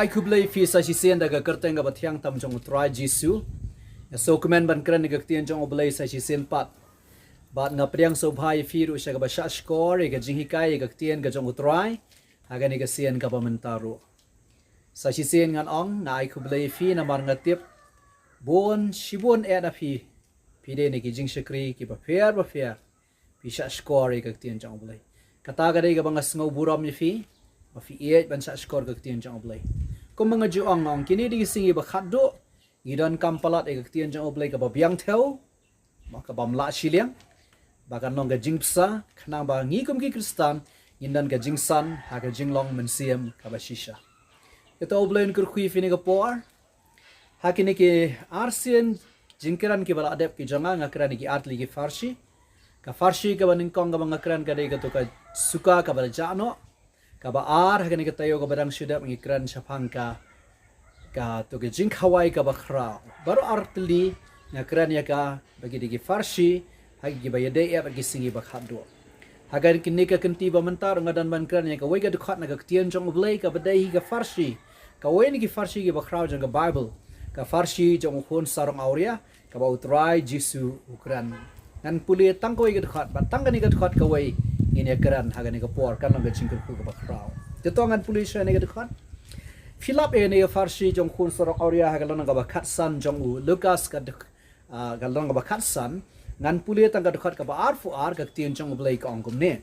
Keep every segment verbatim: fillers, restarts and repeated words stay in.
Ai khublei ïa phi sa shisien da ka kyrteng kaba thiang tam jong U Trai Jisu. Nga sngewkmen ban kren ïa ka ktien jong U Blei sa shisien pat. Bad nga pdiang sngewbha ïa phi ruh sha kaba shah shkor ïa ka jinghikai ïa ka ktien ka jong U Trai ha kane ka sien kaba mynta ruh. Sa shisien ngan ong nga ai khublei ïa phi namar nga tip bun shibun eh na phi, phi dei na ki jingshakri kiba pher ba pher. Phi shah shkor ïa ka ktien jong U Blei. Kata ka dei kaba nga sngew burom ïa phi ba phi ïeit ban shah shkor ka ktien jong U Blei. Kumba nga ju ong, nga ong kine dei ki sngi ba khatduh. Ngi donkam palat ïa ka ktien jong U Blei kaba biang thew, ba ka bym lah shiliang, ba kan long ka jingbsa khnang ba ngi kum ki Khristan ngin don ka jingsan ha ka jinglong mynsiem kaba shisha. Ïa uta U Blei un kyrkhu ïa phi ha kane ka por. Ha kine ki arsien jingkren kiba la dep ki jong nga, nga kren ïa ki artylli ki pharshi. Ka pharshi kaba nyngkong kaba nga kren ka dei kato ka suka kaba la jah noh. Kaba ar, ha kane ka taïew kaba dang shu dep ngi kren shaphang ka, kato ka jingkhawai kaba khraw. Baroh artylli nga kren ïa ka ba ki dei ki pharshi ha kiba ïadei ïa ki sngi ba khatduh. Ha kane ka kynti ba mynta ruh nga don ban kren ïa kawei ka dkhot na ka ktien jong U Blei kaba dei hi ka pharshi, kawei na ki pharshi kiba khraw jong ka Baibl, ka pharshi jong U Khun Sarong Awria kaba U Trai Jisu u kren. Ngan pule tang kawei ka dkhot, bad tang kane ka dkhot kawei ngin ïa kren ha kane ka por, kan long ka jingkyrkhu kaba khraw. Te to ngan pule sha kane ka dkhot. Phi lap ïa kane ka pharshi jong U Khun Sarong Awria ha ka lynnong kaba khatsan jong u Lukas ka dkhot, ah, ka lynnong kaba khatsan, ngan pule tang ka dkhot kaba arphew ar, ka ktien jong U Blei ka ong kumne.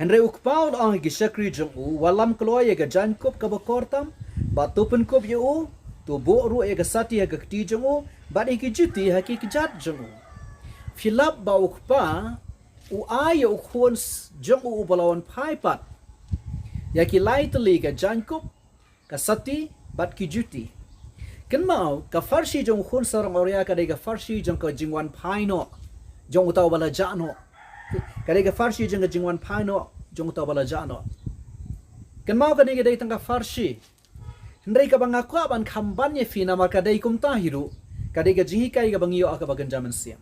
Hynrei U Kpa u la ong ha ki shakri jong u, wallam kloi ïa ka jaiñkup kaba kor tam, bad to pynkup ïa u, to buh ruh ïa ka sati ha ka kti jong u, bad ïa ki juti ha ki kjat jong u. Phi lap ba U Kpa u ai ïa U Khun s-, jong u uba la wan phai pat ïa ki lai tylli, ka jaiñkup, ka sati, bad ki juti. Kynmaw, ka pharshi jong U Khun Sarong Awria ka dei ka pharshi jong ka jingwan phai noh jong uta uba la jah noh. Ka dei ka pharshi jong ka jingwan phai noh jong uta uba la jah noh. Kynmaw, kane ka dei tang ka pharshi. Hynrei kaba nga kwah ban kham ban ïa phi namar ka dei kumta hi ruh, ka dei ka jinghikai kaba ngi ïoh ha kaba kynja mynsiem.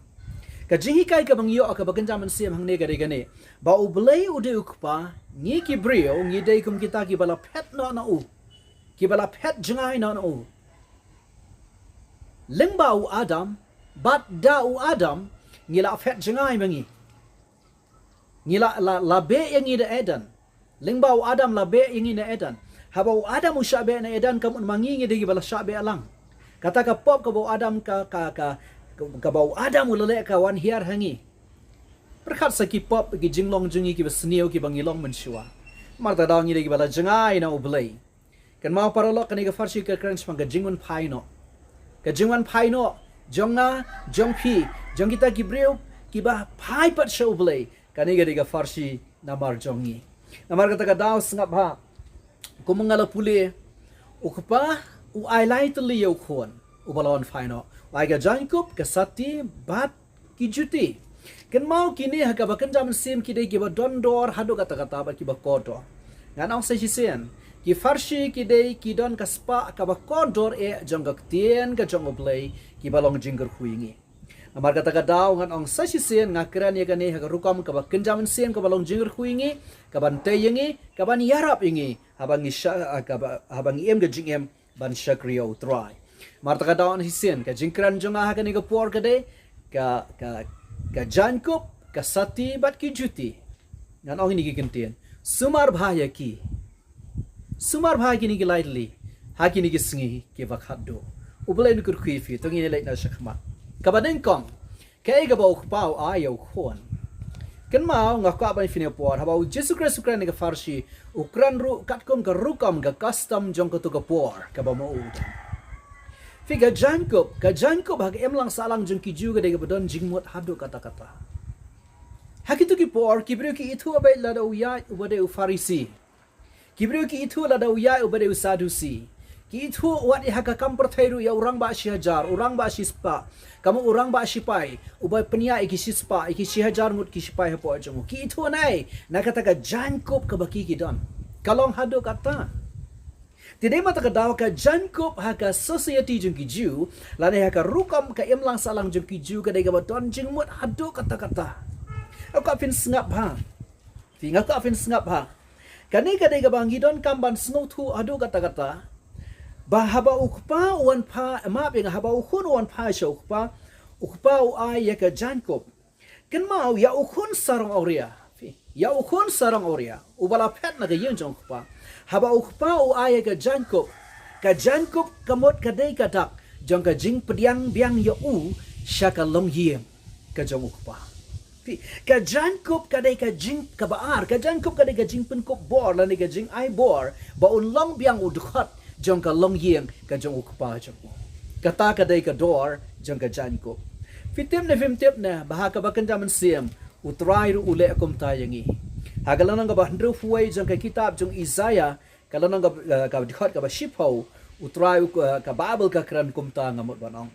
Ka jinghikai kaba ngi ïoh ha kaba kynja mynsiem hangne ka dei kane, ba U Blei u dei U Kpa, ngi ki briew ngi dei kum kita kiba la phet noh na u, kiba la phet jngai noh na u. Lyngba u Adam, bad da u Adam ngi la phet jngai ma ngi. Ngi la, la, la beh ïa ngi na Eden. Lyngba u Adam la beh ïa ngi na Eden. Haba u Adam u shah beh na Eden, ka mut ma ngi ngi dei kiba la shah beh lang. Kata ka pop kaba u Adam ka, ka, ka, kaba u Adam u la leh ka wan hiar ha ngi. Pyrkhat sa ki pop, ki jinglong jong ngi kiba sniew kiba ngi long mynshuwa. Namar kata ka daw ngi dei kiba la jngai na U Blei. Kynmaw paralok, kane ka pharshi ka kren shaphang ka jingwan phai noh. Ka jingwan phai noh jong nga, jong phi, jong kita ki briew kiba phai pat sha U Blei. Kane ka dei ka pharshi namar jong ngi. Namar kata ka daw sngap bha. Kum nga la pule, U Kpa u ai lai tylli ïa U Khun uba la wan phai noh. U ai ka jaiñkup, ka sati, bad ki juti. Kynmaw, kine ha kaba kynja mynsiem ki dei kiba don dor haduh katta katta bad kiba kordor. Ngan ong sa shisien, ki pharshi ki dei ki don ka spah kaba kordor eh jong ka ktien ka jong U Blei, kiba long jingkyrkhu ïa ngi. Namar kata ka daw ngan ong sa shisien, nga kren ïa kane ha ka rukom kaba kynja mynsiem, kaba long jingkyrkhu ïa ngi, kaban tei ïa ngi, kaban ïarap ïa ngi haba ngi sha-, ah, kaba, haba ngi im ka jingim ban shakri ïa U Trai. Namar kata ka daw, ngan ong shisien, ka jingkren jong nga ha kane ka por ka dei ka, ka, ka jaiñkup, ka sati, bad ki juti. Ngan ong ïa kine ki kyntien, sumar bha ïa ki. Sumar bha ïa kine ki lai tylli ha kine ki sngi kiba khatduh. U Blei un kyrkhu ïa phi. To ngin ïa leit noh shakhmat. Kaba nyngkong, kaei kaba U Kpa u ai ïa U Khun? Kynmaw, nga kwah ban ïa phi ha kane ka por, haba U Jisu Khrist u kren ïa ka pharshi, u kren ruh katkum ka rukom, ka custom jong kato ka por kaba ma u u don. Phi, ka jaiñkup, ka jaiñkup ha ka imlang sahlang jong ki Jiw ka dei kaba don jingmut haduh katta katta. Ha kito ki por ki briew ki ithuh beit lada u ïaid uba dei u Pharisi. Ki briew ki ithuh lada u ïaid uba dei u Sadusi. Ki ithuh wat ïa ha ka kam pyrthei ruh ïa u rangbah shihajar, u rangbah shispah, ka mut u rangbah shipai uba pynïaid ïa ki shispah, ïa ki shihajar ngut ki shipai hapoh jong u. Ki ithuh nai na kata ka jaiñkup kaba ki ki don. Ka long haduh katta. Te dei namar kata ka daw ka jaiñkup ha ka society jong ki Jiw lane ha ka rukom ka imlang sahlang jong ki Jiw ka dei kaba don jingmut haduh katta katta. Nga kwah phin sngap bha. Phi, nga kwah phin sngap bha. Kane ka dei kaba ngi donkam ban sngewthuh haduh katta katta. Ba haba u kpa u wan phai, map ïa nga, haba u khun u wan phai sha u kpa, u kpa u ai ïa ka jaiñkup. Kynmaw ïa u khun sarong awria. Phi, ïa u khun sarong awria, uba la phet na ka ïing jong u kpa. Haba u kpa u ai ïa ka jaiñkup, ka jaiñkup ka mut ka dei ka dak jong ka jingpdiang biang ïa u sha ka longïing ka jong u kpa. Phi, ka jaiñkup ka dei ka jing, kaba ar, ka jaiñkup ka dei ka jingpynkup bor lane ka jingai bor ba un long biang u dkhot jong ka longïing ka jong u kpa jong u. Kata ka dei ka dor jong ka jaiñkup. Phi tip ne phim tip ne ba ha kaba kynja mynsiem, U Trai ruh u leh kumta ïa ngi. Ha ka lynnong kaba hynriewphew wei jong ka kitab jong Isaiah, ka lynnong kaba, eh, ka dkhot kaba shiphew, U Trai u, eh, ka Baibl ka kren kumta, nga mut ban ong.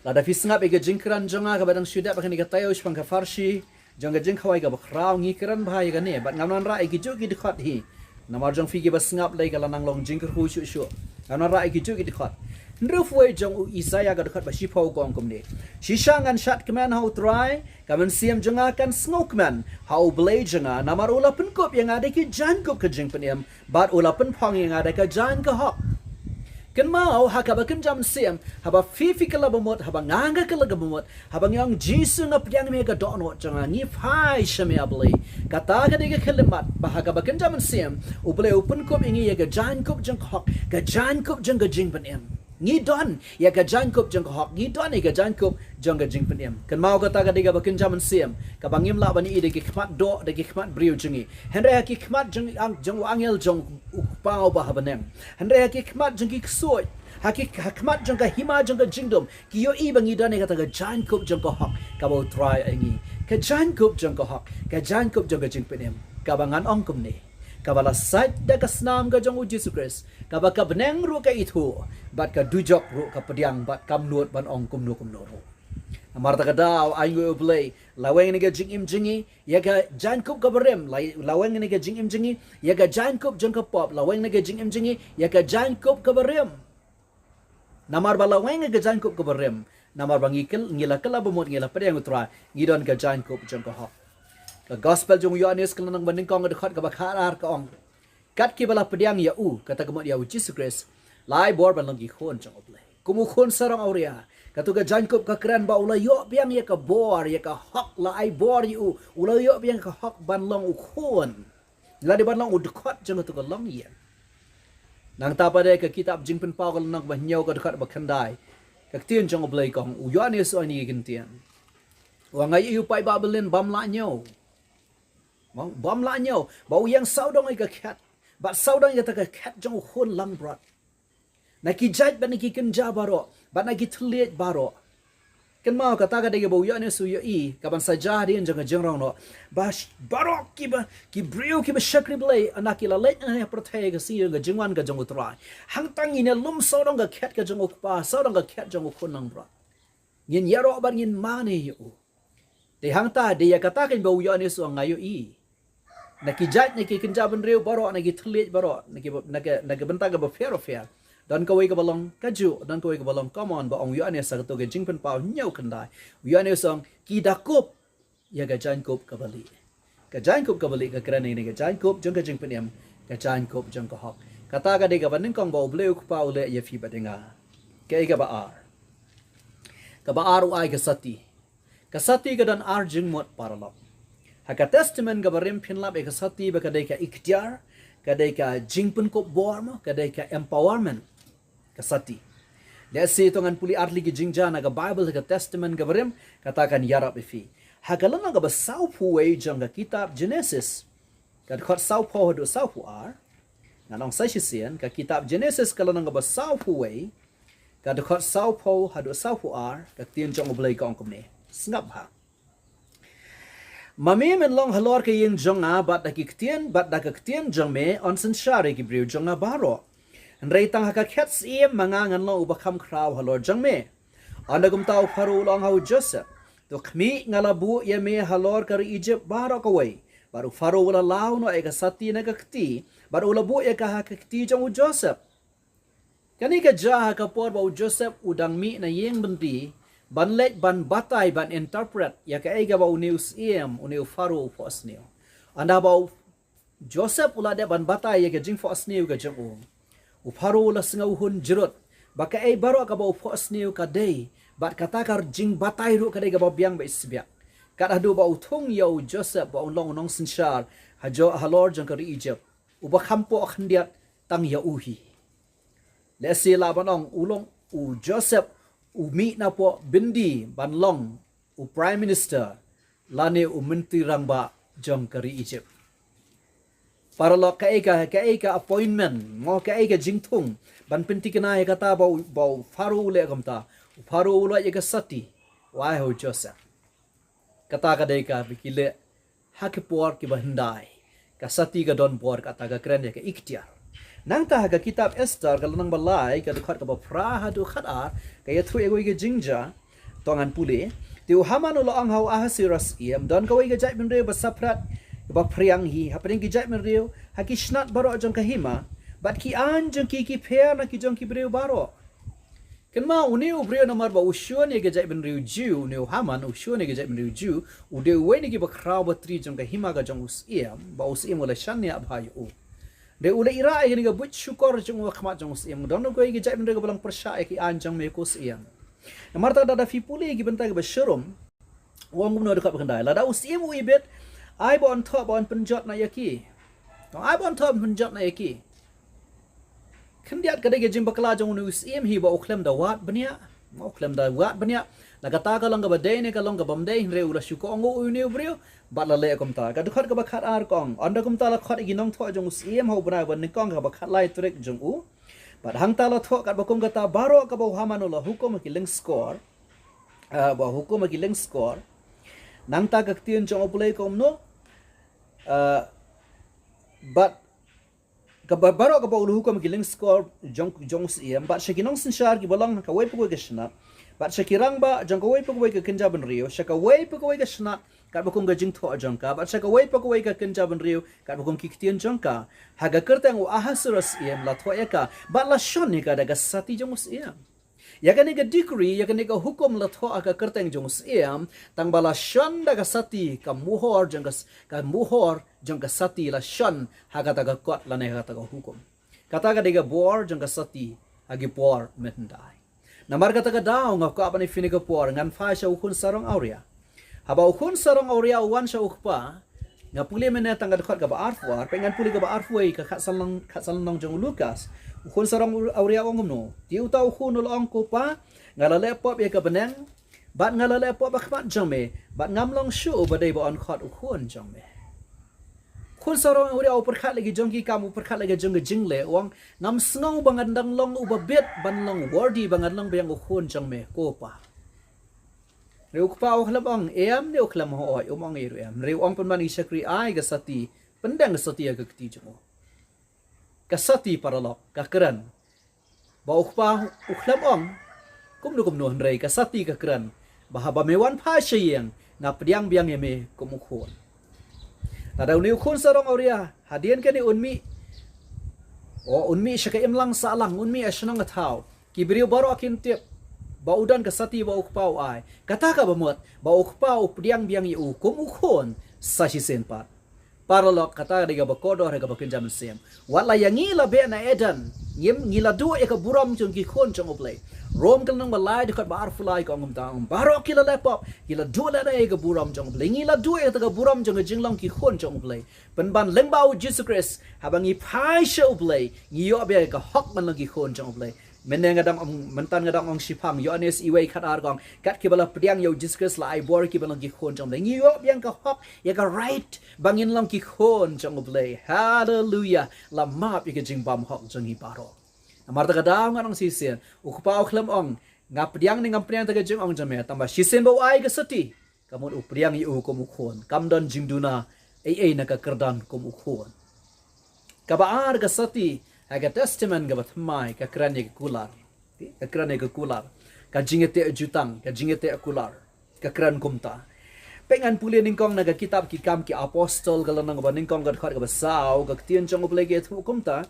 Lada phi sngap ïa ka jingkren jong nga kaba dang shu dep ha kane ka taïew shaphang ka pharshi jong ka jingkhawai kaba khraw, ngi kren bha ïa kane, bad ngam wanrah ïa kijuh ki dkhot hi. Namar jong phi kiba sngap lei ka la nang long jingkyrkhu shuh shuh. Ngam wanrah ïa kijuh ki dkhot. Hynriewphew wei jong u Isaiah ka dkhot ba shiphew ka ong kumne: Shisha ngan shad kmen ha U Trai, ka mynsiem jong nga kan sngewkmen ha U Blei jong nga, namar u la pynkup ïa nga da ki jaiñkup ka jingpynim, bad u la pynphong ïa nga da ka jaiñ ka hok. Kynmaw, ha kaba kynja mynsiem, haba phi phi kylla ba mut, haba nga nga kylla ba mut, haba ngi ong, Jisu, nga pdiang ïa me ha ka dohnud jong nga, ngi phai sha me, A Blei. Kata ka dei ka khyllipmat ba ha kaba kynja mynsiem, U Blei u pynkup ïa ngi ïa ka jaiñkup jong ka hok, ka jaiñkup jong ka jingpynim. Ngi don ïa ka jaiñkup jong ka hok, ngi don ïa ka jaiñkup jong ka jingpynim. Kynmaw, kata ka dei kaba kynja mynsiem, kaba ngim lah ban ïohi da ki khmat doh, da ki khmat briew jong ngi. Hynrei ha ki khmat jong ang-, jong u angel jong u Kpa uba ha bneng. Hynrei ha ki khmat jong ki ksuid, ha ki, ha khmat jong ka hima jong ka jingdum, ki ïohi ba ngi don ïa kata ka jaiñkup jong ka hok kaba U Trai ai ngi. Ka jaiñkup jong ka hok, ka jaiñkup jong ka jingpynim. Kaba ngan ong kumne, kaba la sait da ka snam ka jong U Jisu Khrist, kaba ka bneng ruh ka ithuh, bad ka dujok ruh ka pdiang, bad kam nud ban ong kumno kumno ruh. Namar kata ka daw, ai nguh ïa U Blei, laweng na ka jingim jong ngi ïa ka jaiñkup kaba rim, la-, laweng na ka jingim jong ngi ïa ka jaiñkup jong ka pop, laweng na ka jingim jong ngi ïa ka jaiñkup kaba rim. Namar ba laweng na ka jaiñkup kaba rim, namar ba ngi kyl-, ngi la kylla ba mut, ngi la pdiang U Trai, ngi don ka jaiñkup jong ka hok. Ka Gospel jong u Ïoannis ka lynnong ba nyngkong, ka dkhot kaba khatar ka ong: Kat kiba la pdiang ïa u, kata ka mut ïa U Jisu Khrist, la ai bor ban long ki khun jong U Blei. Kum u khun sarong awria, kato ka jaiñkup ka kren ba u la ïoh biang ïa ka bor, ïa ka hok, la ai bor ïa u, u la ïoh biang ka hok ban long u khun. La dei ban long u dkhot jong kato ka longïing. Nangta pat de ka kitab Jingpynpaw ka lynnong ba hynñiew, ka dkhot ba khyndai, ka ktien jong U Blei ka ong, u Ïoannis u ai kine ki ktien. U ong, nga ïohi u paidbah byllien bym lah ñiew. Mo, bym lah ñiew. Ba u ïeng sawdong ïa ka khet. Bad sawdong ïa kata ka khet jong u khun langbrot. Na ki jait bad na ki kynja baroh, bad na ki thylliej baroh. Kynmaw, kata ka dei kaba u Ïoannis u ïohi, kaban sa jia hadien jong ka jingrong noh. Ba sh-, baroh kiba, ki briew kiba shakri Blei, ynda ki la leit na ka pyrthei ha ka sngi jong ka jingwan ka jong U Trai, hangta ngin ïalum sawdong ka khet ka jong u Kpa, sawdong ka khet jong u khun langbrot. Ngin ïaroh bad ngin mane ïa u. Te hangta, dei ïa kata keiñ ba u Ïoannis u ong, nga ïohi. Na ki jait, na ki kynja bynriew baroh, na ki thylliej baroh, na ki ba-, na ka, na ka bynta kaba pher bapher, don kawei kaba long kajuh, don kawei kaba long common, ba ong u Ïoannis ha kato ka Jingpynpaw hynñiew khyndai. U Ïoannis u ong, ki da kup ïa ka jaiñkup kaba lieh. Ka jaiñkup kaba lieh ka kren ïa kane ka jaiñkup jong ka jingpynim, ka jaiñkup jong ka hok. Kata ka dei kaba nyngkong ba U Blei U Kpa u leh ïa phi bad ïa nga. Kaei kaba ar? Kaba ar, u ai ka sati. Ka sati ka don ar jingmut paralok. Ha ka Testament kaba rim phin lap ïa ka sati ba ka dei ka iktiar, ka dei ka jingpynkup bor mo, ka dei ka empowerment. Ka sati. Lehse to ngan pule ar tylli ki jingjia na ka Baibl ha ka Testament kaba rim, kata kan ïarap ïa phi. Ha ka lynnong kaba sawphew wei jong ka kitab Genesis, ka dkhot sawphew haduh sawphew ar. Ngan ong sa shisien, ka kitab Genesis ka lynnong kaba sawphew wei, ka dkhot sawphew haduh sawphew ar, ka ktien jong U Blei ka ong kumne. Sngap bha. Ma me men long halor ka ïing jong nga, bad da ki ktien, bad da ka ktien jong me yn synshar ïa ki briew jong nga baroh. Hynrei tang ha ka khet syiem ma nga ngan long uba kham khraw halor jong me. Ynda kumta u Pharaoh u la ong ha u Joseph, to khmih, nga la buh ïa me halor ka ri Ijipt baroh kawei. Bad u Pharaoh u la law noh ïa ka sati na ka kti, bad u la buh ïa ka ha ka kti jong u Joseph. Kane ka jia ha ka por ba u Joseph u dang mih na ïing byndi, ban leit ban batai, ban interpret ïa kaei kaba une u syiem, une u Pharaoh u phohsniew. Ynda ba u Joseph u la dep ban batai ïa ka jingphohsniew ka jong u. U Pharaoh u la sngew hun jrut ba kaei baroh kaba u phohsniew ka dei, bad kata ka jingbatai ruh ka dei kaba biang ba isbiak. Kat haduh ba u thung ïa u Joseph ba un long u nongsynshar ha jo halor jong ka ri Egypt, uba kham poh khyndiat tang ïa u hi. Lehse lah ban ong u long u Joseph u mih na poh byndi ban long u prime minister lane u myntri rangbah jong ka ri Egypt. Paralok, kaei ka, kaei ka appointment, mo, kaei ka jingthung ban pynthikna ïa kata ba u, ba u Pharaoh u leh kumta. U Pharaoh u leh ïa ka sati, u ai ha u Joseph. Kata ka dei kaba ki leh ha ki por kiba hyndai. Ka sati ka don bor kata, ka kren ïa ka iktiar. Nangta ha ka kitab Esther ka lynnong ba lai, ka dkhot kaba phra haduh khatar, ka ïathuh ïa kawei ka jingjia. To ngan pule. Te u Haman u la ong ha u Ahasuerus syiem, don kawei ka jaitbynriew ba saphriang, ba phriang hi hapdeng ki jaitbynriew ha ki shnat baroh jong ka hima, bad ki aiñ jong ki ki pher na ki jong ki briew baroh. Kynmaw, une u briew namar ba u shun ïa ka jaitbynriew Jiw, une u Haman u shun ïa ka jaitbynriew Jiw, u dei uwei na kiba khraw batri jong ka hima ka jong u syiem, ba u syiem u la shaniah bha ïa u. Dei u la ïarap ïa kane ka buit shukor jong u ha khmat jong u syiem, don kawei ka jaitbynriew kaba long pyrshah ïa ki aiñ jong me ko syiem. Namar kata lada phi pule ïa ki bynta kiba shirum, u ong kumno ha dkhot ba khyndai. Lada u syiem u ibit, ai ba un thoh ba un pynjot noh ïa ki. Ai ba un thoh ba un pynjot noh ïa ki. Khyndiat ka dei ka jingbakla jong une u syiem hi ba u khlem da wad bniah. U khlem da wad bniah. La kata ka long kaba dei ne ka long kaba ym dei, hynrei u la shu kohnguh une u briew bad la leh kumta. Ka dkhot kaba khatar ka ong, ynda kumta la khot ïa ki nongthoh jong u syiem ha u bnai ba nyngkong kaba khatlai tarik jong u. Bad hangta la thoh katba kum kata baroh kaba u Haman u la hukum ha ki lyngskor. Ah, ba hukum ha ki lyngskor. Nangta ka ktien jong U Blei kumno? Ah, bad kaba baroh kaba u la hukum ha ki lyngskor jong, jong u syiem, bad sha ki nongsynshar kiba long ha kawei pa kawei ka shnat, bad sha ki rangbah jong kawei pa kawei ka kynja bynriew, sha kawei pa kawei ka shnat katba kum ka jingthoh jong ka, bad sha kawei pa kawei ka kynja bynriew katba kum ki ktien jong ka. Ha ka kyrteng u Ahasuerus syiem la thoh ïa ka, bad la shon ïa ka da ka sati jong u syiem. Ïa kane ka decree, ïa kane ka hukum la thoh ha ka kyrteng jong u syiem, tang ba la shon da ka sati, ka muhor jong ka s-, ka muhor jong ka sati la shon ha kata ka kot lane ha kata ka hukum. Kata ka dei ka bor jong ka sati ha ki por mynhyndai. Namar kata ka daw nga kwah ban ïa phi ha kane ka por ngan phai sha u khun sarong awria. Haba u khun sarong awria u wan sha u kpa, nga pule mynne tang ka dkhot kaba arphew ar, peit ngan pule kaba arphew wei ka khatsan lynnong, khatsan lynnong jong u Lukas. U khun sarong awria u ong kumno? Te uta u khun u la ong, ko pa, nga la leh pop ïa ka bneng, bad nga la leh pop ha khmat jong me, bad ngam long shuh uba dei ba un khot u khun jong me. Khun sarong awria u pyrkhat la ki jong ki kam, u pyrkhat la ki jong ki jingleh, u ong, ngam sngew ba ngan dang long uba bit ban long worthy ba ngan long biang u khun jong me, ko pa. Hynrei u kpa u khlem ong em ne u khlem hooid, um ong ei ruh em. Hynrei u ong pynban ïa ki shakri ai ka sati, pyndeng ka sati ha ka kti jong u. Ka sati, paralok, ka kren. Ba u kpa u khlem ong kumno kumno, hynrei ka sati ka kren ba haba me wan phai sha ïing nga pdiang biang ïa me kum u khun. Lada une u khun sarong awria hadien kane un mih, o, un mih sha ka imlang sahlang, un mih ha shnong ha thaw, ki briew baroh kin tip ba u don ka sati ba u kpa u ai. Kata kaba mut ba u kpa u pdiang biang ïa u kum u khun sa shisien pat. Paralok, kata ka dei kaba kordor ha kaba kynja mynsiem. Wat la ïa ngi la beh na Eden, ngim, ngi la duh ïa ka burom jong ki khun jong U Blei. Rom ka lynnong ba lai dkhot ba arphew lai ka ong kumta, ong, baroh ki la leh pop, ki la duh lehnoh ïa ka burom jong U Blei. Ngi la duh ïa kata ka burom jong ka jinglong ki khun jong U Blei. Pynban lyngba u Jisu Khrist, haba ngi phai sha U Blei, ngi ïoh biang ïa ka hok ban long ki khun jong U Blei. Mynne nga dang ong, myntan nga dang ong shiphang, Ïoannis iwei khatar ka ong, kat kiba la pdiang ïa u Jisu Khrist la ai bor ïa ki ban long ki khun jong U Blei. Ngi ïoh biang ka hok, ïa ka right ba ngin long ki khun jong U Blei. Haleluia. La map ïa ka jingbymhok jong ngi baroh. Namar kata ka daw ngan ong shisien, u kpa u khlem ong, nga pdiang ne ngam pdiang da ka jingong jong me, tangba shisien ba u ai ka sati, ka mut u pdiang ïa u kum u khun. Kam don jingduna ei ei na ka kyrdan kum u khun. Kaba ar, ka sati ha ka Testament kaba thymmai ka kren ïa ka kular. Ka kren ïa ka kular. Ka jingïateh jutang, ka jingïateh kular. Ka kren kumta. Peit ngan pule nyngkong na ka kitab Ki Kam ki Apostol ka lynnong kaba nyngkong ka dkhot kaba saw, ka ktien jong U Blei ka ïathuh kumta.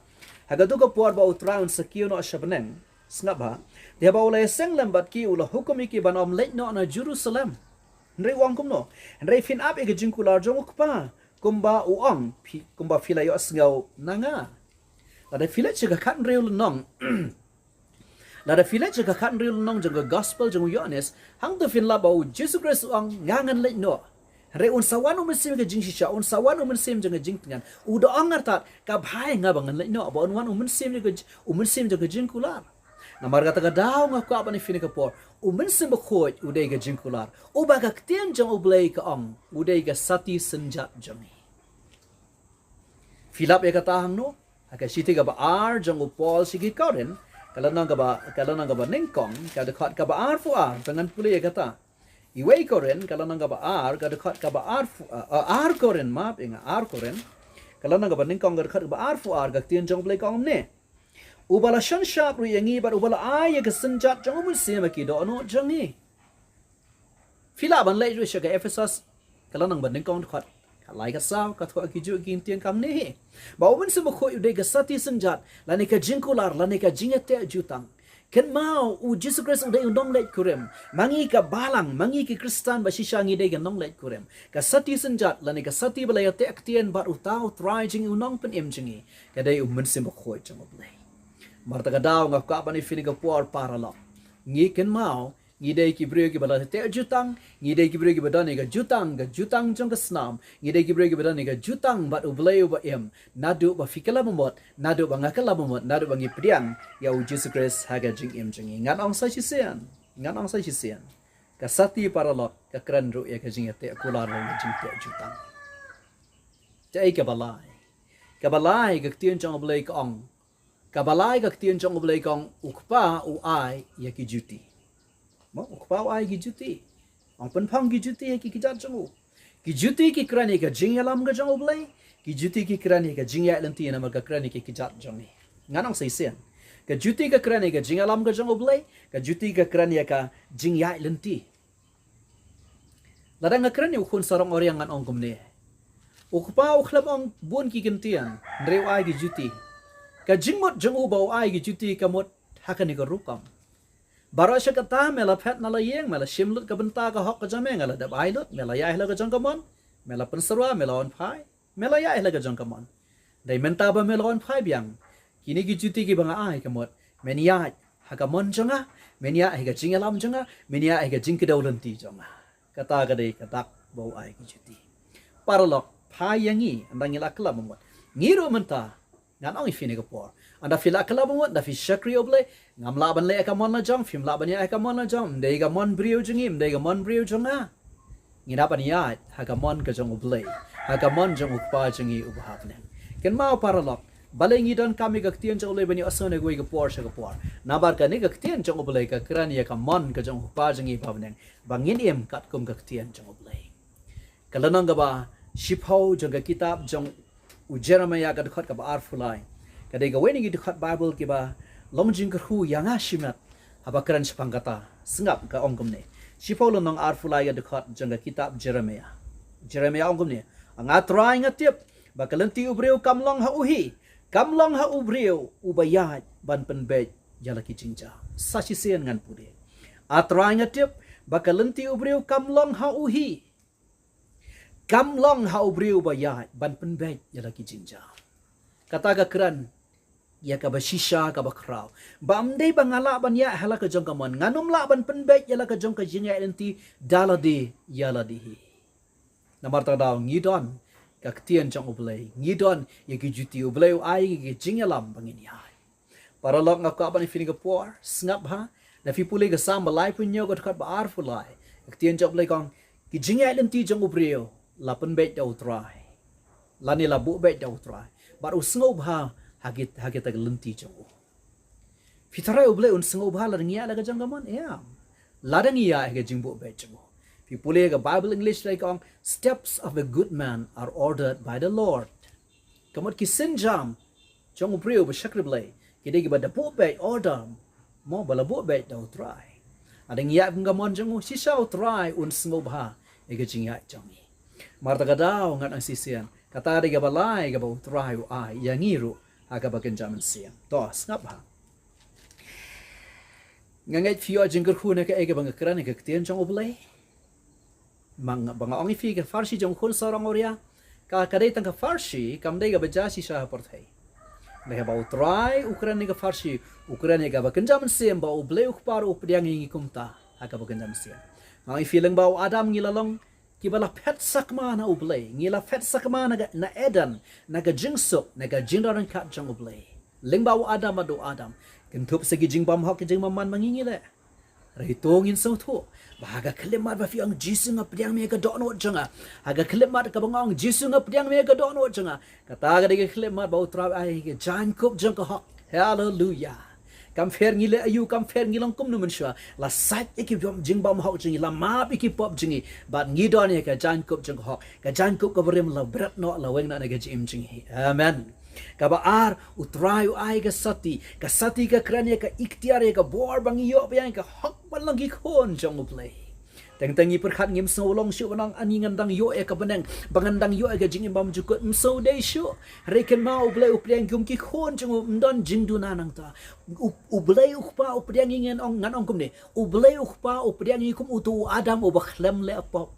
Ha kato ka por ba U Trai un sa kiew noh sha bneng. Sngap bha. Te haba u la ïaseng lem bad ki, u la hukum ïa ki ban ym leit noh na Jerusalem. Hynrei u ong kumno? Hynrei phin ap ïa ka jingkular jong u Kpa. Kumba u ong, phi, kumba phi la ïohsngew na nga. Lada phi leit sha ka khathynriew lynnong. Lada phi leit sha ka khathynriew lynnong jong ka gospel jong u Ïoannis, hangto phin lap ba u Jisu Khrist u ong nga ngan leit noh. Hynrei un sa wan u mynsiem ka jingshisha, un sa wan u mynsiem jong ka jingtngen. U da ong artat, ka bha ïa nga ba ngan leit noh, ba un wan u mynsiem jong ka ji-, u mynsiem jong ka jingkular. Namar kata ka daw nga kwah ban ïa phi ha kane ka por. U Mynsiem Bakhuid u dei ka jingkular. Uba ka ktien jong U Blei ka ong, u dei ka sati synjat jong ngi. Phi lap ïa kata hangno? Ha ka shithi kaba ar jong u Paul sha ki Korinth, ka lynnong kaba, ka lynnong kaba nyngkong, ka dkhot kaba arphew ar, te ngan pule ïa kata. Iwei Korinth, ka lynnong kaba ar, ka dkhot kaba arphew, uh, uh, ar Korinth, map, ïa nga ar Korinth. Ka lynnong kaba nyngkong, ka dkhot kaba arphew ar, ka ktien jong U Blei ka ong kumne. Uba la shon shap ruh ïa ngi bad uba la ai ïa ka synjat jong u mynsiem ha ki dohnud jong ngi. Phi lah ban leit ruh sha ka Ephesos, ka lynnong ba nyngkong dkhot khatlai khatsaw, ka thoh ha ki juh ki ktien kumne hi. Ba u Mynsiem Bakhuid u dei ka sati synjat, lane ka jingkular, lane ka jingïateh jutang. Kynmaw, u Jisu Khrist u dei u nongleit kurim. Ma ngi ka balang, ma ngi ki Khristan ba shisha ngi dei ka nongleit kurim. Ka sati synjat, lane ka sati ba la ïateh ktien bad uta u Trai jong ngi, u Nongpynim jong ngi, ka dei u Mynsiem Bakhuid jong U Blei. Namar kata ka daw nga kwah ban ïa phi ha kane ka por, paralok. Ngi kynmaw, ngi dei ki briew kiba la teh jutang, ngi dei ki briew kiba don ïa ka jutang, ka jutang jong ka snam, ngi dei ki briew kiba don ïa ka jutang bad U Blei uba im, naduh ba phi kylla ba mut, naduh ba nga kylla ba mut, naduh ba ngi pdiang ïa u Jisu Khrist ha ka jingim jong ngi. Ngan ong sa shisien, ngan ong sa shisien. Ka sati, paralok, ka kren ruh ïa ka jingïateh kular lane ka jingteh jutang. Te ei kaba lai? Kaba lai, ka ktien jong U Blei ka ong, kaba lai, ka ktien jong U Blei ka ong, u Kpa u ai ïa ki juti. Mo, u Kpa u ai ki juti. Ong pynphong ki juti ïa ki kjat jong u. Ki juti ki kren ïa ka jingïalam ka jong U Blei. Ki juti ki kren ïa ka jingïaid lynti, namar ka kren ïa ki kjat jong ngi. Ngan ong sa shisien. Ka juti ka kren ïa ka jingïalam ka jong U Blei. Ka juti ka kren ïa ka jingïaid lynti. Lada nga kren ïa u khun sarong awria ngan ong kumne. U kpa u khlem ong bun ki kyntien, hynrei u ai ki juti. Ka jingmut jong u ba u ai ki juti ka mut ha kane ka rukom. Baroh shi katta me la phet na la ïing, me la shim lut ka bynta ka hok ka jong me, nga la dep ai lut, me la ïaid halor ka jong ka mon, me la pynsyrwa, me la wan phai, me la ïaid halor ka jong ka mon. Dei mynta ba me la wan phai biang, kine ki juti kiba nga ai ka mut men ïaid ha ka mon jong nga, men ïaid ha ka jingïalam jong nga, men ïaid ha ka jingkdew lynti jong nga. Kata ka dei ka dak ba u ai ki juti. Paralok, phai ïa ngi, ynda ngi la kylla ba mut. Ngi ruh mynta, ngan ong ïa phi kane ka por. Ynda phi la kylla ba mut, ynda phi shakri ïa U Blei, ngam lah ban leh ha ka mon la jong, phim lah ban ïaid ha ka mon la jong, ym dei ka mon briew jong ngi, ym dei ka mon briew jong nga. Ngi dei ban ïaid ha ka mon ka jong U Blei, ha ka mon jong U Kpa jong ngi uba ha bneng. Kynmaw paralok, balei ngi donkam ïa ka ktien jong U Blei ban ïohsngew na kawei ka por sha ka por? Namar kane ka ktien jong U Blei ka kren ïa ka mon ka jong U Kpa jong ngi uba ha bneng, ba ngin im katkum ka ktien jong U Blei. Ka lynnong kaba shiphew jong ka kitab jong u Jeremiah, ka dkhot kaba arphew lai. Ka dei kawei na ki dkhot Baibl kiba long jingkyrkhu ïa nga shimet haba kren shaphang kata. Sngap, ka ong kumne. Shiphew lynnong, arphew lai, ka dkhot jong ka kitab Jeremiah. Jeremiah ong kumne: Nga Trai nga tip ba ka lynti u briew kam long ha u hi, kam long ha u briew uba ïaid ban pynbeit ïa la ki jingjia. Sa shisien ngan pule. A Trai nga tip ba ka lynti u briew kam long ha u hi, kam long ha u briew uba ïaid ban pynbeit ïa la ki jingjia. Kata ka kren ïa kaba shisha, kaba khraw. Ba ym dei ba nga lah ban ïaid ha la ka jong ka mon, ngan ym lah ban pynbeit ïa la ka jong ka jingïaid lynti da lade ïa lade hi. Namar kata ka daw ngi don ka ktien jong U Blei, ngi don ïa ki juti, U Blei u ai ïa ki jingïalam ba ngin ïaid. Paralok, nga kwah ban ïa phi kane ka por, sngap bha. Lada phi pule ka Salm ba laiphew hynñiew, ka dkhot ba arphew lai. Ka ktien jong U Blei ka ong, ki jingïaid lynti jong u briew la pynbeit da U Trai, lane la buh beit da U Trai, bad u sngewbha ha ki, ha kita ki lynti jong u. Phi tharai U Blei un sngewbha lada ngi ïaid ha la ka jong ka mon? Em. Lada ngi ïaid ha ka jingbuh beit jong u. Phi pule ka Baibl English, la ka ong, steps of a good man are ordered by the Lord. Ka mut ki sienjam jong u briew ba shakri Blei ki dei kiba da buh beit, order, mo, ba la buh beit da U Trai. Lada ngi ïaid kum ka mon jong u, shisha U Trai un sngewbha ïa ka jingïaid jong ngi. Namar kata ka daw ngan ong shisien, kata ka dei kaba lai kaba U Trai u ai ïa ngi ruh ha kaba kynja mynsiem. To, sngap bha. Nga ngeit phi ïoh jingkyrkhu na kaei kaba nga kren, ka ktien jong U Blei. Ba nga, ba nga ong ïa phi, ka pharshi jong u khun sarong awria, Ka, ka dei tang ka pharshi, kam dei kaba jia shisha ha pyrthei. Dei haba U Trai u kren ïa ka pharshi, u kren ïa kaba kynja mynsiem ba U Blei U Kpa u pdiang ïa ngi kumta ha kaba kynja mynsiem. Nga ong ïa phi, lyngba u Adam ngi la long kiba la phet sakma na U Blei, ngi la phet sakma na ka, na Eden, na ka jingsuk, na ka jingdon ryngkat jong U Blei. Lyngba u Adam bad u Adam, kynthup sa ki jingbymhok ki jingbymman ma ngi ngi leh. Hynrei to ngin sngewthuh ba ha ka khyllipmat ba phi ong, Jisu nga pdiang me ïa ka dohnud jong nga, ha ka khyllipmat kaba nga ong, Jisu nga pdiang me ïa ka dohnud jong nga, kata ka dei ka khyllipmat ba U Trai u ai ka jaiñkup jong ka hok. Haleluia. Kam pher ngi leh aïu, kam pher ngi long kumno mynshuwa, la sait ïa ki jingbymhok jong ngi, la map ïa ki pop jong ngi, bad ngi don ïa ka jaiñkup jong ka hok, ka jaiñkup kaba rim, la bret noh, la weng noh na ka jingim jong ngi. Amen. Kaba ar, U Trai u ai ka sati, ka sati ka kren ïa ka iktiar, ïa ka bor ba ngi ïoh biang ïa ka hok ban long ki khun jong U Blei. Teng teng ngi pyrkhat, ngim sngew long shuh ban ong, ani ngan dang ïoh ïa ka bneng, ba ngan dang ïoh ïa ka jingim bymjukut, ym sngew dei shuh. Hynrei kynmaw, U Blei u pdiang kum ki khun jong u, ym don jingduna nangta. U, U Blei U Kpa u pdiang ïa ngi, ngan ong, ngan ong kumne, U Blei U Kpa u pdiang ïa ngi kum uto u Adam uba khlem leh pop.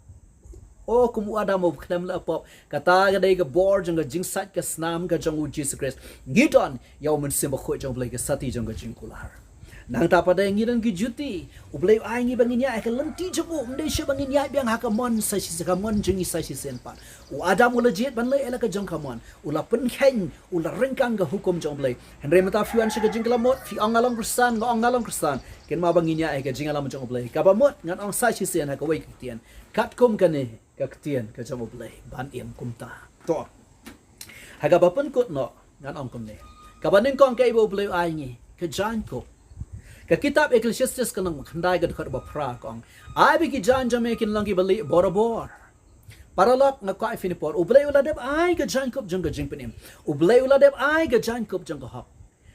O, kum u Adam uba khlem leh pop. Kata ka dei ka bor jong ka jingsait ka snam ka jong U Jisu Khrist. Ngi don ïa U Mynsiem Bakhuid jong U Blei, ka sati jong ka jingkular. Nangta pat de ngi don ki juti. U Blei u ai ngi ba ngin ïaid ha ka lynti jong u, ym dei shuh ba ngin ïaid biang ha ka mon sa shisien, ka mon jong ngi sa shisien pat. U Adam u la jied ban leh ïa la ka jong ka mon, u la pynkheiñ, u la ryngkang ka hukum jong U Blei. Hynrei mynta phi wan sha ka jingkylli mut, phi ong nga long Khristan, nga ong nga long Khristan, kynmaw ba ngin ïaid ha ka jingïalam jong U Blei. Kaba mut ngan ong sa shisien ha kawei ka ktien, katkum kane ka ktien ka jong U Blei ban im kumta. To, ha kaba pynkut noh ngan ong kumne. Kaba nyngkong, kaei ba U Blei u ai ngi? Ka jaiñkup. Ka kitab Eklesiastes ka lynnong khyndai ka dkhot ba phra ka ong, ai ba ki jaiñ jong me kin long kiba lieh borabor. Paralok, nga kwah ïa phi ha kane ka por, U Blei u la dep ai ka jaiñkup jong ka jingpynim. U Blei u la dep ai ka jaiñkup jong ka hok.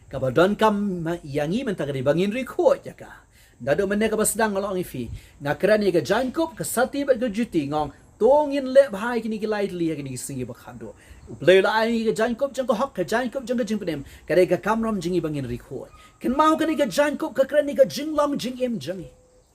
Kaba donkam ma, ïa ngi mynta ka dei ba ngin ri khuid ïa ka. Naduh mynne kaba sdang nga la ong ïa phi, nga kren ïa ka jaiñkup, ka sati bad ka juti, nga ong to ngin leh bha ïa kine ki lai tylli ha kine ki sngi ba khatduh. U Blei u la ai ngi ka jaiñkup jong ka hok, ka jaiñkup jong ka jingpynim. Ka dei ka kamram jong ngi ba ngin ri khuid. Kynmaw, kane ka jaiñkup ka kren ïa ka jinglong jingim jong ngi.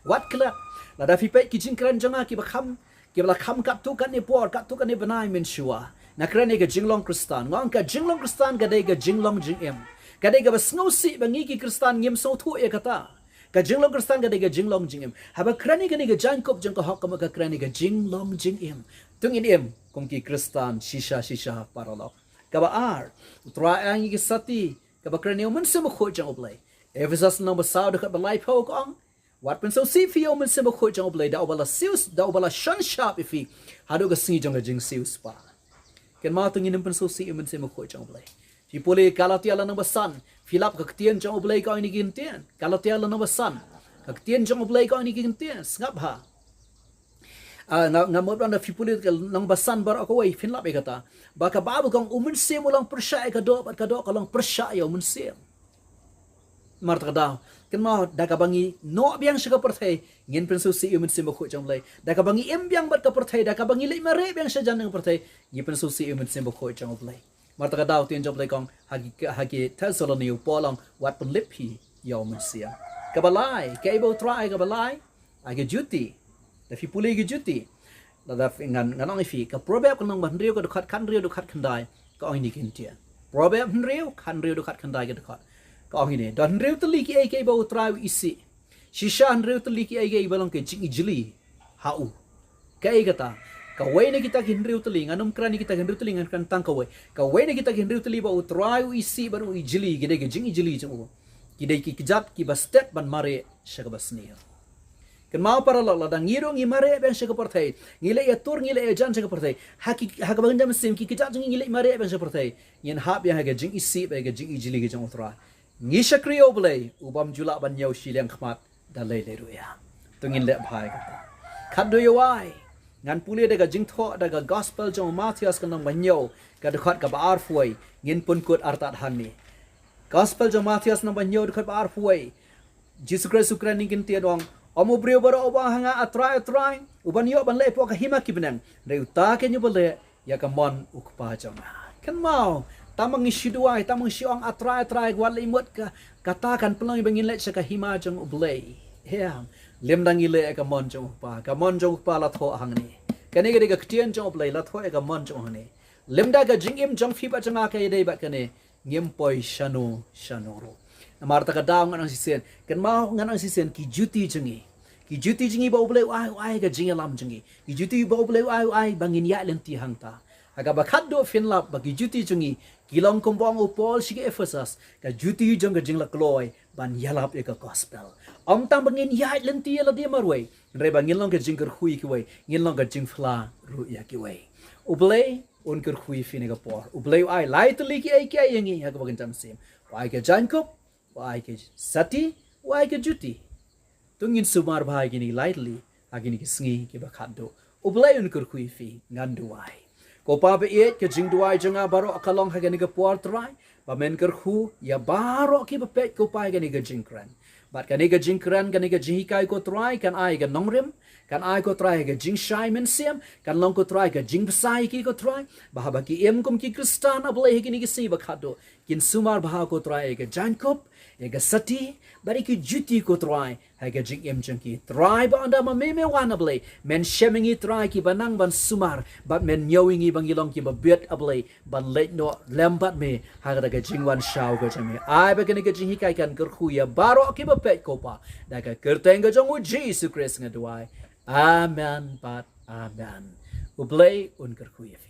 Wat klet, lada phi peit ki jingkren jong nga kiba kham, kiba la kham katto katne por, katto katne bnai mynshuwa, nga kren ïa ka jinglong Khristan. Nga ong ka jinglong Khristan ka dei ka jinglong jingim. Ka dei kaba sngewsih ba ngi ki Khristan ngim sngewthuh ïa kata. Ka jinglong Khristan ka dei ka jinglong jingim. Haba kren ïa kane ka jaiñkup jong ka hok, ka mut ka kren ïa ka jinglong jingim. To ngin im kum ki Khristan shisha shisha, paralok. Kaba ar, U Trai u ai ngi ka sati kaba kren ïa U Mynsiem Bakhuid jong U Blei. Ephesos lynnong ba saw dkhot ba laiphew ka ong, wat pynsngewsih phi ïa U Mynsiem Bakhuid jong U Blei, da uba la siew, da uba la shon shap ïa phi haduh ka sngi jong ka jingsiewspah. Kynmaw, to ngin ym pynsngewsih ïa U Mynsiem Bakhuid jong U Blei. Phi pule Galatia lynnong ba san, phi lap, ka ktien jong U Blei ka ong ïa kine ki ktien. Galatia lynnong ba san, ka ktien jong U Blei ka ong ïa kine ki ktien. Sngap bha. Ah, nga, nga mut ba lada phi pule ka lynnong ba san baroh kawei, phin lap ïa kata. Ba ka Baibl ka ong, U Mynsiem u long pyrshah ïa ka doh, bad ka doh ka long pyrshah ïa U Mynsiem. Namar kata ka daw, kynmaw, da kaba ngi noh biang sha ka pyrthei, ngin pynsngewsih ïa U Mynsiem Bakhuid jong U Blei. Da kaba ngi im biang bad ka pyrthei, da kaba ngi leit mareh biang sha jan jong ka pyrthei, ngi pynsngewsih ïa U Mynsiem Bakhuid jong U Blei. Namar kata ka daw, ktien jong U Blei ka ong ha ki, ha ki Thessaloni, u Paul u ong, wat pynlip phi ïa U Mynsiem. Kaba lai, kaei ba U Trai, kaba lai, ai ka juti. Da phi pule ka juti, lada phi, ngan, ngan ong ïa phi, ka Proverb ka lynnong ba hynriew ka dkhot khathynriew, dkhot khyndai, ka ong ïa kine ki ktien. Proverb hynriew, khathynriew, dkhot khyndai, ka dkhot, ka ong ïa kine. Don hynriew tylli kiei kiei ba U Trai u isih, shisha hynriew tylli kiei kiei ba long ka jingijli ha u. Kaei kata? Kawei na kita ki hynriew tylli, ngan ym kren ïa kita ki hynriew tylli, ngan kren tang kawei. Kawei na kita ki hynriew tylli ba U Trai u isih bad u ijli, ki dei ka jingijli jong u, ki dei ki kjat kiba stet ban mareh sha kaba sniew. Kynmaw, paralok, lada ngi ruh ngi mareh biang sha ka pyrthei, ngi leit ïatur, ngi leit ïajan sha ka pyrthei, ha ki, ha kaba kynja mynsiem, ki kjat jong ngi, ngi leit mareh biang sha ka pyrthei, ngin hap ïa ka jingisih bad ka jingijli ka jong U Trai. Ngi shakri ïa U Blei, u bym ju lah ban ñiew shiliang khmat da lei lei ruh ïa. To ngin leh bha ïa kata. Khatduh ïa wai, ngan pule da ka jingthoh da ka Gospel jong u Mathaios ka lynnong ba hynñiew, ka dkhot kaba arphew wei, ngin pynkut artat hangne. Gospel jong u Mathaios lynnong ba hynñiew, dkhot ba arphew wei. Jisu Khrist u kren ïa kine ki ktien, u ong, ym u briew baroh uba ong ha nga, A Trai, A Trai, u ban ïoh ban leh hapoh ka hima ki bneng, hynrei uta keiñ uba leh ïa ka mon U Kpa jong nga. Kynmaw, tang ba ngi shu duwai, tang ba ngi shu ong, A Trai, A Trai, wat leit mut, ka, kata kan pynlong ïa ba ngin leit sha ka hima jong U Blei. Em. Lymda ngi leh ïa ka mon jong U Kpa, ka mon jong U Kpa la thoh hangne. Kane ka dei ka ktien jong U Blei, la thoh ïa ka mon jong u hangne. Lymda ka jingim jong phi bad jong nga ka ïadei bad kane, ngim poi shano shano ruh. Namar kata ka daw ngan ong shisien, kynmaw ngan ong shisien, ki juti jong ngi, ki juti jong ngi ba U Blei u ai, u ai ka jingïalam jong ngi. Ki juti ba U Blei u ai, u ai ba ngin ïaid lynti hangta. Ha kaba khatduh phin lap ba ki juti jong ngi ki long kumba ong u Paul sha ki Ephesus, ka juti jong ka jinglaitluid ban ïalap ïa ka gospel. Ym tang ba ngin ïaid lynti ïa lade marwei, hynrei ba ngin long ka jingkyrkhu ïa kiwei, ngin long ka jingphla ruh ïa kiwei. U Blei un kyrkhu ïa phi ha kane ka por. U Blei u ai lai tylli kiei kiei ïa ngi ha kaba kynja mynsiem. U ai ka jaiñkup, u ai ka sati, u ai ka juti. To ngin sumar bha ïa kine lai tylli ha kine ki sngi kiba khatduh. U Blei un kyrkhu ïa phi, ngan duwai. Ko Pa ba ïeit, ka jingduwai jong nga baroh ka long ha kane ka por, Trai, ba men kyrkhu ïa baroh kiba peit, ko Pa, ha kane ka jingkren. Bad kane ka jingkren, kane ka jinghikai, ko Trai, kan ai ka nongrim, kan ai, ko Trai, ka jingshai mynsiem, kan long, ko Trai, ka jingbsa ïa ki, ko Trai, ba haba ki im kum ki Khristan, A Blei, ha kine ki sngi ba khatduh, kin sumar bha, ko Trai, ïa ka jaiñkup, ïa ka sati, bad ïa ki juti, ko Trai, ha ka jingim jong ki. Trai, ba ynda ma me me wan, A Blei, men shem ïa ngi, Trai, kiba nang ban sumar, bad men ñiew ïa ngi ba ngi long kiba bit, A Blei, ban leit noh lem bad me ha kata ka jingwan shaw ka jong me. Ai ba kane ka jinghikai kan kyrkhu ïa baroh kiba peit, ko Pa. Da ka kyrteng ka jong U Jisu Khrist nga duwai. Amen bad amen. U Blei un kyrkhu ïa phi.